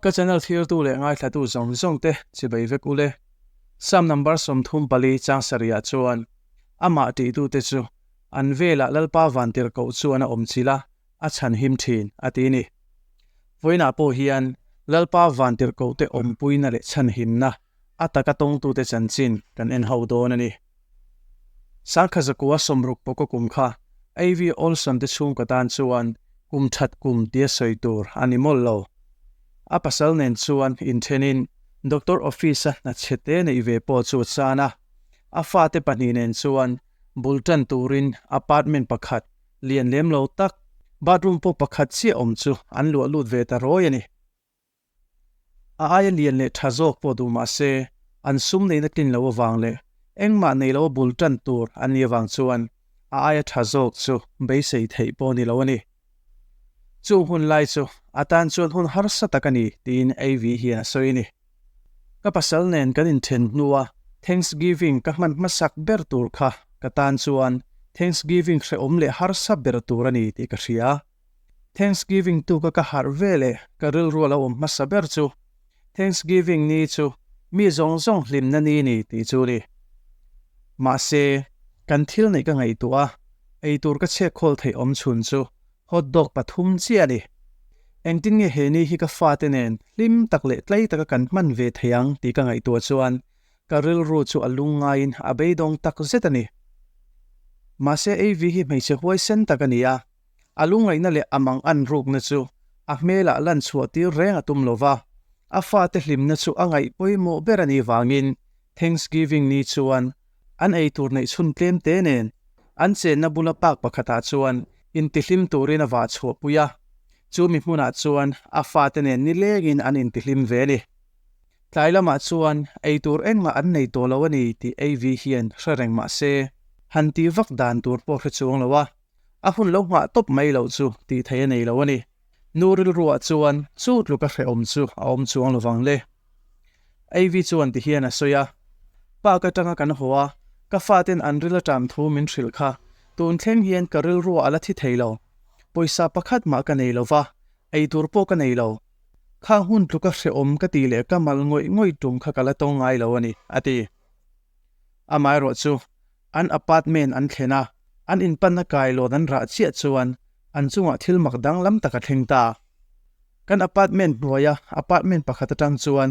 Ka channel thirtu leh ngaithlatu zawng zawng te chibai vek ule. Psalm number 34 chang sarihah chuan amah tihtute chu an velah Lalpa vantirhkoh chuan a awm chilh a, a chhan him thin a ti ni. Vawiinah pawh hian Lalpa vantirhkohte awmpuina leh chhanhimna a taka tawngtute chanchin kan en ho dawn a ni. Sangkha zakua sawmruk pawka kum kha AV Olson te chhungkaw tan chuan kum that kum tia sawi tur a ni mawlh lo. A pasal nen chuan inthenin doctor office-a hna chhe te neih ve pawh chu a chan a, a fate pahnih nen chuan bul tan turin apartment pakhat lian lem lo tak, bathroom pawh pakhat chiah awm chu an luah lut ve ta rawi a ni. A aia lian leh tha zawk pawh duh mah se, an sum neihna tlin lo avang leh engmah nei lo a bul tan tur an nih avang chuan a aia tha zawk chu beisei theih pawh a ni lo a ni. Chung hun lai chu a tan chuan hun harsa tak a ni tiin AV hian a sawi a ni. Ka pasal nen kan inthen hnua Thanksgiving ka hman hmasak ber tur kha ka tan chuan Thanksgiving hrehawm leh harsa ber tur a ni tih ka hria. Thanksgiving tuka ka harh ve leh ka rilru a lo awm hmasa ber chu Thanksgiving ni chu mi zawng zawng hlimna ni ni tih chu ni. Mahse, kan thil neih ka ngaihtuah a, eitur ka chhek khawl theih awm chhun chu hot dog pathum chiah a ni. Engtin nge he ni hi ka fate nen hlim tak leh tlai taka kan hman ve thei ang tih ka ngaihtuah chuan ka rilru chu a lungngaiin a beidawng tak zet a ni. Mahse, AV hi hmeichhe huaisen tak a ni a. A lungngaihna leh a mang an rukna chu a hmelah lan chhuah tir reng a tum lo va, a fate hlimna chu a ngaih pawimawh ber a nih vangin Thanksgiving ni chuan an eitur neih chhun tlem te nen an chenna bula park pakhatah chuan intihlim turin a vah chhuahpui a, chu mi hmunah chuan a fate nen nilengin an intihlim ve a ni. Tlai lamah chuan eitur engmah an nei tawh lo a ni tih AV hian hre reng mah se, han tih vak dan tur pawh hre chuang lo a. A hun lo nghah tawp mai loh chu tih theih a nei lo a ni. Nu rilruah chuan chu tluka hrehawm chu a awm chuang lo vang le. Ivy chuan ti hian a sawi a, Park atanga kan haw a, ka faten an ril aṭam thu min hrilh kha. Tun thleng hian ka rilruah a la thi thei lo. Pawisa pakhat mah ka nei lo va, eitur pawh ka nei lo. Khang hun tluka hrehawm ka tih leh ka mal ngawih ngawih tum kha ka la tawng ngai lo a ni, a ti. Amaherawh chu An apartment an thlen a, an inpanna kailawn an rah chiah chuan an chungah thil mak danglam tak a thleng ta. Kan apartment hnuaia apartment pakhat atang chuan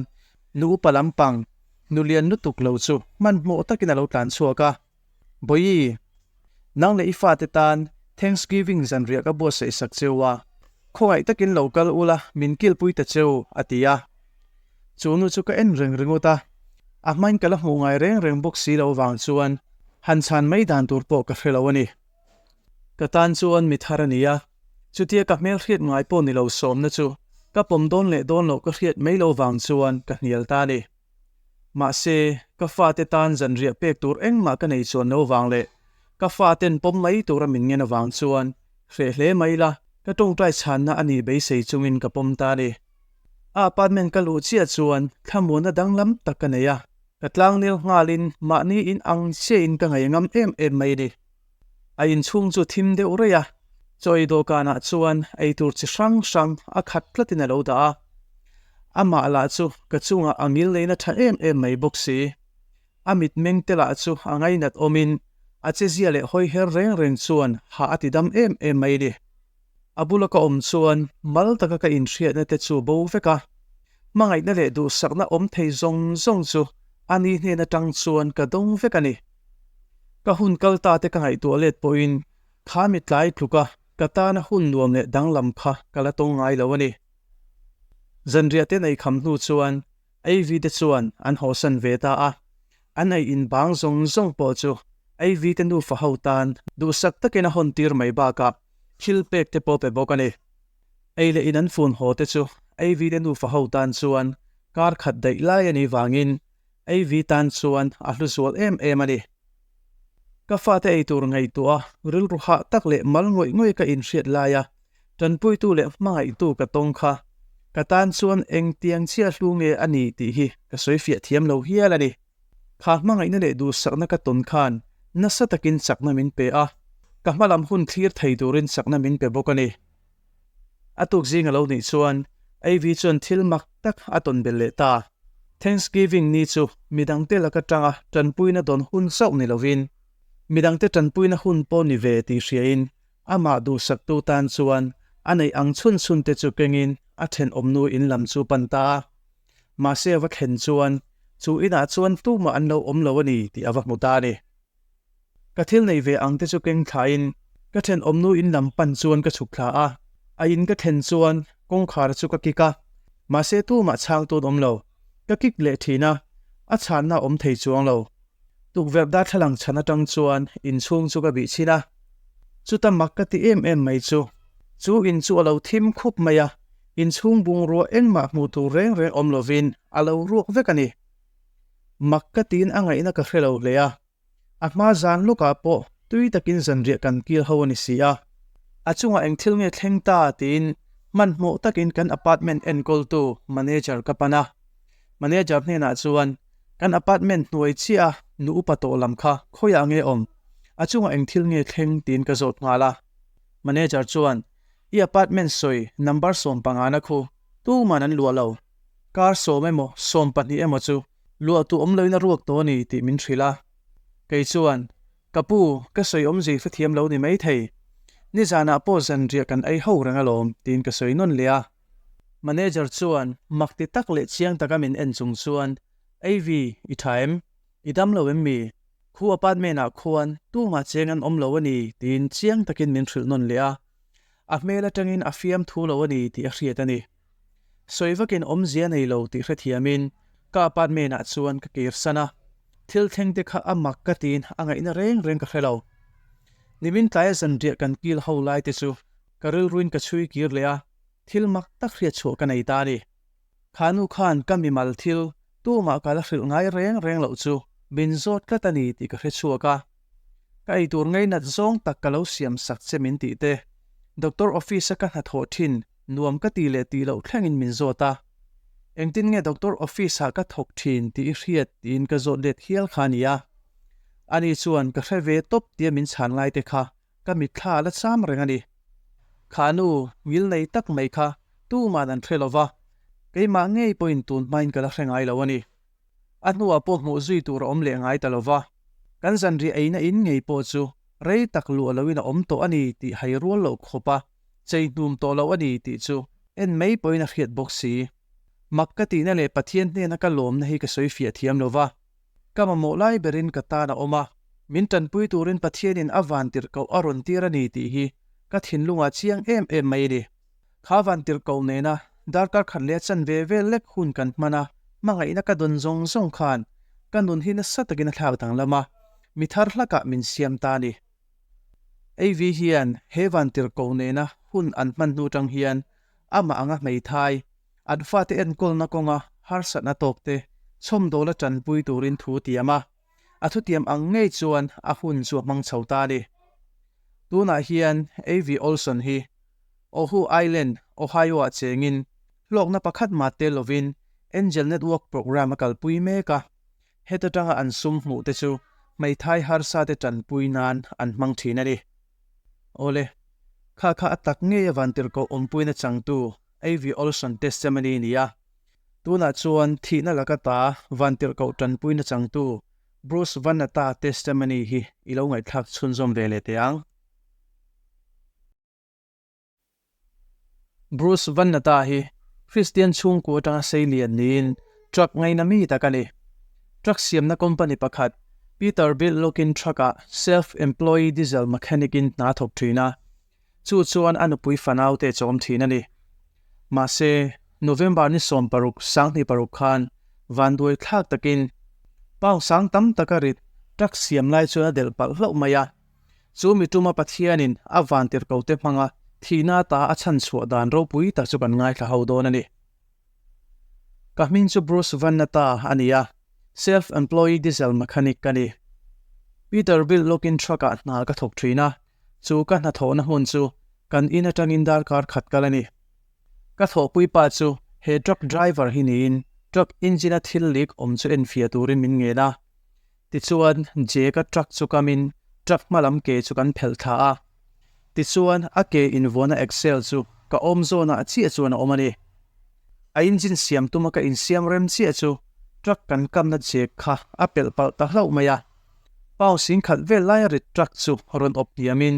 nu upa lampang, nu lian lutuk lo chu hmanhmawh takin a lo tlan chhuak a. Bawihi, nang leh i fate tan Thanksgiving zanriah ka buatsaih sak cheu a, khawngaih takin lo kal ula min kilpui ta cheu, a ti a. Chu nu chu ka en reng ringawt a, a hmain ka la hmuh ngai reng reng bawk si lo vang chuan han chhan mai dan tur pawh ka hre lo a ni. Ka tan chuan mi thar a ni a, chutia ka hmel hriat ngai pawh ni lo sawmna chu ka pawm dawn leh dawn loh ka hriat mai lo vang chuan ka hnial ta a ni. Mahse, ka fate tan zanriah pek tur engmah ka nei chuan lo vang leh ka faten pawm mai tura min ngen avang chuan hreh hle mai la, ka tawngtai chhanna a nih beisei chungin ka pawm ta a ni. A apartment ka luh chiah chuan thlamuanna danglam tak ka nei a, ka tlangnel nghalin mahni in ang chiahin ka ngaih ngam em em mai a ni. A inchhung chu thim deuh raih a, chaw ei dawhkanah chuan eitur chi hrang hrang a khat tlatin a lo dah a. Amah lah chu ka chungah a ngil neihna tha em em mai bawk si. A mitmeng te lah chu a ngainat awmin a chezia leh hawi her reng reng chuan hah a ti dam em em mai a ni. A bula ka awm chuan mal taka ka inhriatna te chu bo vek a, hmangaihna leh duhsakna awm thei zawng zawng chu a ni hnen atang chuan ka dawng vek a ni. Ka hun kal ta te ka ngaihtuah let pawhin kha mi tlai tluka ka tana hun nuam leh danglam kha ka la tawng ngai lo a ni. Zanriah te nei kham hnu chuan AV te chuan an hawsan ve ta a, an ei in bang zawng zawng pawh chu AV te nufa ho tan duhsak takin a hawn tir mai bakah thil pek te pawh pe bawk a ni. Ei leh in an fun haw te chu AV te nufa ho tan chuan kar khat daih lai a nih vangin AV tan chuan a hlu zual em em a ni. Ka fate ei tur ngaihtuah a rilru hah tak leh mal ngawih ngawih ka inhriat laia Tanpuitu leh hmangaihtu ka tawng kha ka tan chuan engtiang chiah hlu nge a ni tih hi ka sawi fiah thiam lo hial a ni. Kha hmangaihna leh duhsakna ka tawn khan nasa takin chakna min pe a, ka hmalam hun thlir thei turin chakna min pe bawk a ni. A tuk zing a lo nih chuan Ivy chuan thil mak tak a tawn belh leh ta. Thanksgiving ni chu midangte laka tanga tanpuina dawn hun chauh ni lovin, midangte tanpuina hun pawh ni ve tih hriain amah duhsaktu tan chuan a neih ang chhun chhun te chu kengin a thenawmnu in lam chu pan ta a. Mahse a va thlen chuan chu inah chuan tumah an lo awm lo a ni tih a va hmu ta a ni. Ka thil nei ve ang te chu keng thlain ka thenawmnu in lam pan chuan ka chhuk thla a, a in ka thlen chuan kawngkhar chu ka kik a, mahse tumah chhang tun awm lo. Ka kik leh thin a, a chhanna a awm thei chuang lo. Tukverh darthlalang chhan atang chuan inchhung chu ka bih chhin a, chuta mak ka ti em em mai chu, chu in chu a lo thim khup mai a, inchhung bungrua engmah hmuh tur reng reng awm lovin a lo ruak vek a ni. Mak ka tiin a ngaihna ka hre lo hle a, a hma zan lawkah pawh tui takin zanriah kan kil ho a ni si a. A chungah eng thil nge thleng ta tiin hmanhmawh takin kan apartment enkawltu manager ka pan a. Manager hnenah chuan kan apartment hnuai chiah a nu upa tawh lam kha khawiah nge awm? A chungah eng thil nge thleng tiin ka zawt nghal a. Manager chuan I apartment sawi number 15 na khu tuman an luah lo. Kar 10 emaw 12 emaw chu luah tu awm loin a ruak tawh a ni tih min hrilh a. Kei chuan, Ka pu, ka sawi awmzei hrethiam lo ni maithei. Nizanah pawh zanriah kan ei ho reng alawm tiin ka sawi nawn leh a. Manager chuan mak ti tak leh chiang taka min en chung chuan, Ivy, i tha em? I dam lo em mi? Khu apartment ah khuan tumah cheng an awm lo a ni tiin chiang takin min hrilh nawn leh a. A hmel atangin a fiam thu lo a ni tih a hriat a ni. Sawi vakin awmzia nei lo tih hrethiamin ka apartment ah chuan ka kir san a, thil thleng te kha a mak ka tiin a ngaihna reng reng ka hre lo. Nimin tlaia zanriah kan kil ho lai te chu ka rilruin ka chhui kir leh a, thil mak tak hriat chhuah ka nei ta a ni. Kha nu khan ka mimal thil tumah ka la hrilh ngai reng reng loh chu min zawt tlat a ni tih ka hre chhuak a. Ka eitur ngainat zawng tak ka lo siam sak che min tih te, doctor office a ka hnathawh thin nuam ka ti leh tih loh thlengin min zawt a. Engtin nge doctor office ah ka thawk thin tih i hriat tiin ka zawt let hial kha a nia. Ani chuan ka hre ve tawp tia min chhan lai te kha ka mitthla a la cham reng a ni. Kha nu ngil nei tak mai kha tuman an hre lo va, keimah ngei pawhin tun hmain ka la hre ngai lo a ni. A hnuah pawh hmuh zui tur a awm leh ngai ta lo va, kan zanriah eina in ngei pawh chu rei tak luah loin a awm tawh a ni tih hai rual loh khawp a chei hnum tawh lo a ni tih chu en mai pawhin a hriat bawk si. Mak ka tihna leh Pathian hnena ka lawmna hi ka sawi fiah thiam lo va. Ka mamawh lai berin ka tan a awm a, min tanpui turin Pathianin a vantirhkoh a rawn tir a ni tih hi ka thinlungah chiang em em mai a ni. Kha vantirhkoh nena darkar khat leh a chanve vel lek hun kan hman a, hmangaihna ka dawn zawng zawng khan ka nun hi nasa takin a thlak danglam a, mi thar hlakah min siam ta a ni. AV hian he vantirhkoh nena hun an hman hnu tang hian amah anga hmeithai, An fate enkawlna kawnga harsatna tawkte chhawmdawla tanpui turin thu tiam a, a thutiam ang ngei chuan a hun chu a hmang chho ta a ni. Tunah hian AV Olson hi Oahu Island, Ohio-ah chengin hlawkna pakhat mah tel lovin Angel Network program a kalpui mek a, heta tanga an sum hmuh te chu hmeithai harsate tanpui nan an hmang thin a ni. Awle, kha kha a tak ngei a vantirhkoh awmpuina changtu Avy Olson testimony ni a, tunah chuan thihna laka ta vantirhkoh tanpuina changtu Bruce Vanata testimony hi i lo ngaihthlak chhunzawm ve leh teh ang. Bruce Vanata hi Kristian chhungkua atanga seilian niin truck ngaina mi tak a ni. Truck siamna company pakhat Peterbilt Locking Truck-ah self-employee diesel mechanic-in hna thawk thin a, Chu chuan a nupui fanaute chawm thin a ni. Mahse, November ni 16 26 khan vanduai thlak takin pound sang tam taka rit truck siam lai chuan a delh palh hlauh mai a. Chu mi tuma Pathianin a vantirhkote hmanga thihna ata a chhan chhuah dan ropui tak chu kan ngaithla ho dawn a ni. Ka hming chu Bruce Vannata a ni a, self-employee diesel mechanic ka ni. Peterbilt Locking Truck-ah hna ka thawk thin a, Chu ka hnathawhna hmun chu kan in atangin darkar khat kal a ni. Ka thawhpui pa chu he truck driver hi niin truck engine a thil leak awm chu enfiah turin min ngen a. Tichuan Jake-a truck chu kamin truck hma lam ke chu kan phelh thla a. Tichuan a ke invuahna axle chu ka awm zawnah chiah chuan a awm a ni. A engine siam tuma ka insiam rem chiah chu truck kan kamna jack kha a pelh palh ta hlauh mai a. Pound singkhat vel laia rit truck chu rawn awp hniamin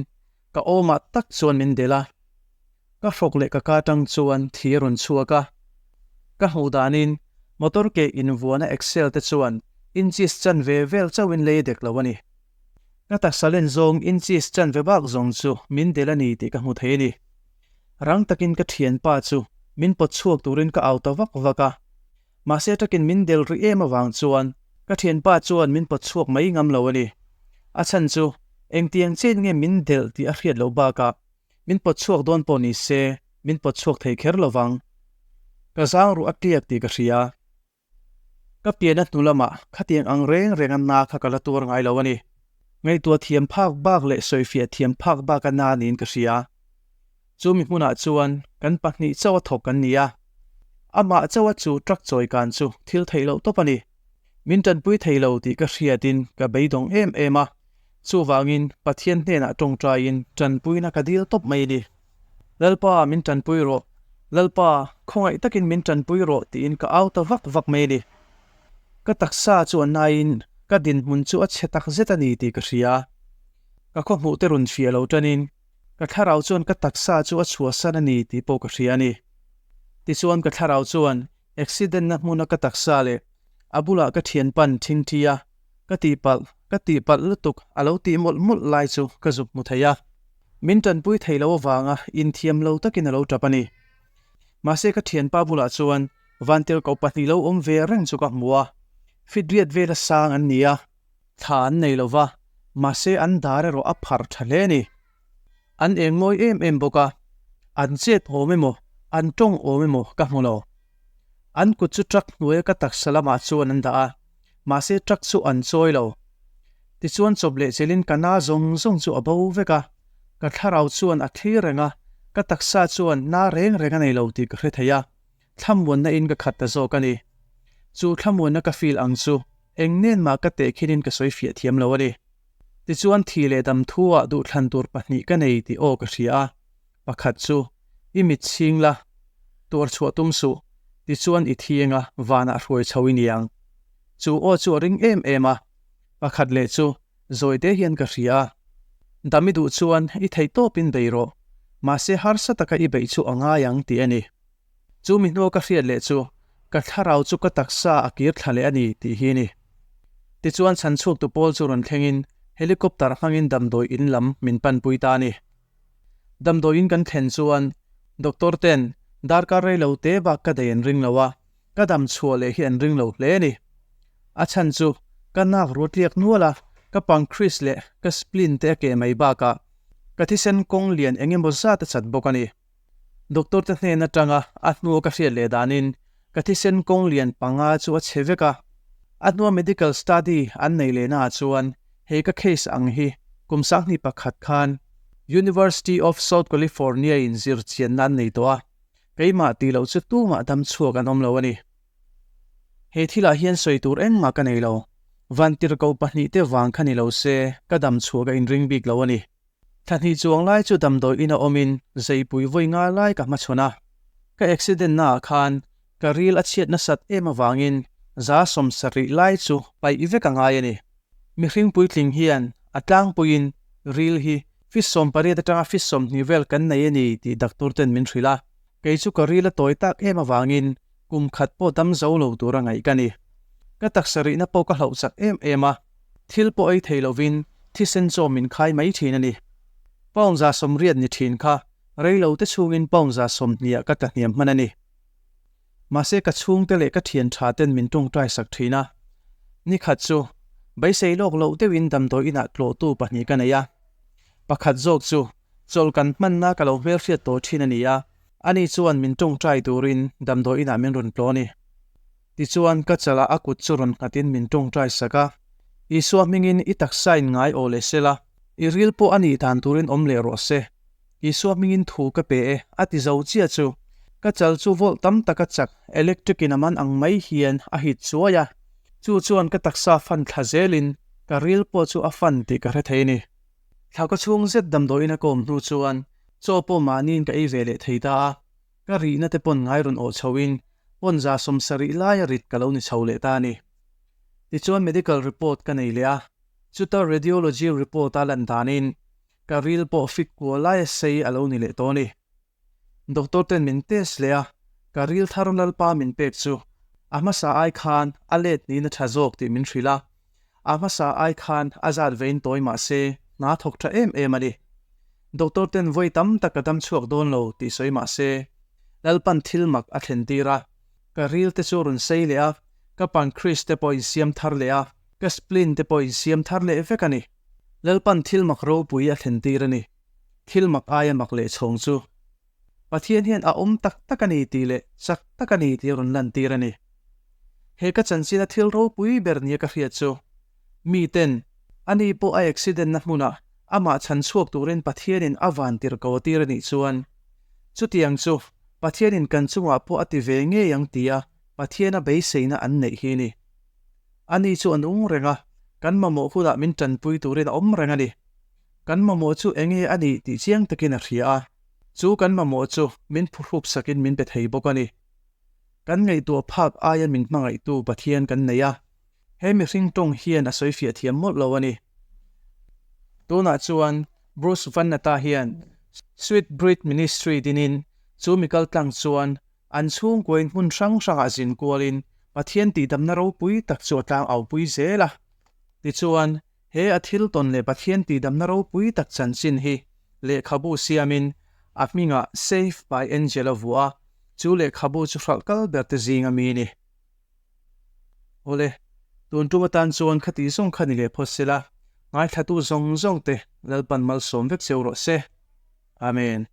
ka awmah tak chuan min delh a. Ka hrawk leh ka ka tang chuan thi a rawn chhuak a. Ka hmuh danin motor ke invuana axle te chuan inches chanve vel chauhin lei a dek lo a ni. Ka taksa len zawng inches chanve bak zawng chu min delh a ni tih ka hmu thei a ni. Rang takin ka thianpa chu min pawt chhuak turin ka au ta vak vak a. Mahse takin min del rih em avang chuan ka thianpa chuan min pawt chhuak mai ngam lo a ni. A chhan chu engtiang chen nge min delh tih a hriat loh bakah min pawt chhuak dawn pawh ni se min pawt chhuak thei kher lo vang. Ka zang ruh a tliak tih ka hria. Ka pian a hnu lamah khatiang ang reng reng a na kha ka la tuar ngai lo a ni. Ngaihtuah thiam phak bak leh sawifiah thiam phak bak a na niin ka hria. Chu mi hmunah chuan kan pahnih chauh a thawk kan ni a. Amah chauh a chu truck chawi kan chu thil theih loh tawp a ni. Min tanpui thei lo tih ka hriatin ka beidawng em em a. Chuvangin Pathian hnenah tawngtaiin tanpuina ka dil tawp mai a ni. Lalpa, min tanpui rawh! Lalpa, khawngaih takin min tanpui rawh! tiin ka au ta vak vak mai a ni. Ka taksa chu a naiin ka dinhmun chu a chhe tak zet a ni tih ka hria. Ka khawhmuh te rawn fiah lo tanin ka thlarau chuan ka taksa chu a chhuahsan a ni tih pawh ka hria a ni. Tichuan ka thlarau chuan accident na hmuna ka taksa leh a bulah ka thianpan thingthi a, ka tihpalh, ka tihpalh lutuk a lo tih mawlh mawlh lai chu ka zuk hmu thei a. Min tanpui thei lo avanga inthiam lo takin a lo tap a ni. Mahse ka thianpa bulah chuan vantirhkoh pahnih lo awm ve reng chu ka hmu a, fitriat vela sang an ni a, thla an nei lo va, mahse an dar erawh a phar tha hle a ni. An eng mawi em em bawk a, an chet awm emaw, an tawng awm emaw ka hmu lo. An kut chu truck hnuaia ka taksa lamah chuan an dah a, mahse truck chu an chawi lo. Tichuan chawp leh chelin ka na zawng zawng chu a bo vek a, ka thlarau chuan a thlir reng a, ka taksa chuan na reng reng a nei lo tih ka hre thei a, thlamuanna in ka khat ta zawk a ni. Chu thlamuanna ka feel ang chu eng nen mah ka teh khinin ka sawi fiah thiam lo a ni. Tichuan thi leh dam thu ah duhthlan tur pahnih ka nei tih aw ka hria a, Pakhat chu, I mit chhing la, tuar chhuah tum suh, tichuan i thienga vanah hruai chho i niang. Chu aw chu a ring em em a, pakhat leh chu zawi te hian ka hria a. Dam i duh chuan i theih tawpin bei rawh, mahse harsa taka i beih chu a ngai ang tih a ni. Chu mi hnua ka hriat leh chu, ka thlarau chu ka taksa a kir thla leh a ni tih hi a ni. Tichuan chhanchhuaktu pawl chu rawn thlengin helicopter hmangin damdawi in lam min panpui ta a ni. Damdawiin kan thlen chuan doctor ten darkar rei lo te bak ka dei an ring lo a, ka dam chhuah leh hi an ring lo hle a ni. A chhan chu ka nak ruat tliak nual a, ka pancreas leh ka spleen te a keh mai bakah ka thisen kawng lian eng emaw zat a chat bawk a ni. Doctor te hnen atanga a hnua ka hriat leh danin ka thisen kawng lian panga chu a chhe vek a. A hnua medical study an nei leh naah chuan hei ka case ang hi kum sanghnih pakhat khan University of South California in zir chianna an nei tawh a, keimah tih loh chu tumah dam chhuak an awm lo a ni. He thilah hian sawi tur engmah ka nei lo. Vantirhkoh pahnihte vang kha ni lo se ka dam chhuah ka inring bik lo a ni. Thla hnih chuang lai chu damdawi ina awmin zeipui vawi nga lai ka hmachhawn a. Ka accident naah khan ka ril a chhiat nasat em avangin za sawmsarih lai chu paih vek a ngai a ni. Mihring puitling hian a tlangpuiin ril hi feet 18 atanga feet 20 vel kan nei a ni tih doctor ten min hrilh a. Kei chu ka ril a tawi tak em avangin kum khat pawh dam zo lo tura ngaih ka ni. Ka taksa rihna pawh ka hlauh chak em em a. Thil pawh ei thei lovin thisen chaw min khai mai thin a ni. Pound 80 ni thin kha rei lo te chhungin pound 20 ah ka tla hniam hman a ni. Mahse ka chhungte leh ka thian tha ten min tawngtai sak thin a. Ni khat chu beisei lawk loh deuhin damdawi inah tlawhtu pahnih ka nei a. Pakhat zawk chu chawlh kan hmanna ka lo hmelhriat tawh thin a ni a, ani chuan min tawngtai turin damdawi inah min rawn tlawh a ni. Tichuan, ka chalah a kut chu rawn nghatin min tawngtai sak a, Isua hmingin i taksa in ngai aw leh sela, i ril pawh a nih dan turin awm leh rawh se. Isua hmingin thu ka pe e, a ti zo chiah chu. Ka chal chu volt tam taka chak, electric in a man ang mai hian a hit chuai a, chu chuan ka taksa fan thla zelin ka ril pawh chu a fan tih ka hre thei a ni. Thla ka chhung zet damdawiin a kawm hnu chuan chaw pawh mahniin ka ei ve leh thei ta a. Ka rihna te pawn ngai rawn awh chho in Pawn 70 laia rit ka lo ni chho leh ta a ni. Tichuan medical report ka nei leh a, chuta radiology report a lan danin ka ril pawh fik kual laia sei a lo ni leh tawh a ni. Doctor ten min test leh a, ka ril thar Lalpa min pek chu a hmasa ai khan a let niin a tha zawk tih min hrilh a, a hmasa ai khan a zat vein tawi mah se hna thawk tha em em a ni. Doctor ten vawi tam tak ka dam chhuak dawn lo tih sawi mah se Lalpan thil mak a thlen tir a, ka ril te chu a rawn sei leh a, ka pancreas te pawh a insiam thar leh a, ka spleen te pawh a insiam thar leh vek a ni. Lalpan thil mak ropui a thlen tir a ni. Thil mak aia mak leh chhawng chu Pathian hian a awm tak tak a ni tih leh chak tak a ni tih a rawn lantir a ni. He ka chanchina thil ropui ber nia ka hriat chu miten ani pawh a accident na hmunah amah chhan chhuak turin Pathianin a van tirh ko a tir a nih chuan chutiang chu Pathianin kan chungah pawh a ti ve ngei ang tia Pathiana beiseina an neih hi a ni. Ani chu a nung reng a, kan mamawh hunah min tanpui turin a awm reng a ni. Kan mamawh chu enge a nih tih chiang takin a hria a, chu kan mamawh chu min phuhrup sakin min pe thei bawk a ni. Kan ngaihtuah phak aia min hmangaihtu Pathian kan nei a, he mihring tawng hian a sawifiah thiam mawlh lo a ni. Tunah chuan Bruce Vannata hian Sweet Breed Ministry dinin chu mi kaltlang chuan an chhungkuain hmun hrang hrangah zin kualin Pathian tihdamna ropui tak chu a tlang aupui zel a. Tichuan, He a thil tawn leh Pathian tihdamna ropui tak chanchin hi lehkhabu siamin a hmingah Saved by Angel a vuah a, chu lehkhabu chu hralh kal ber te zing a mi ni. Awle, tun tum atan chuan khati zawng kha ni leh phawt sela, ngaithlatu zawng zawng te Lalpan malsawm vek cheu rawh se. Amen.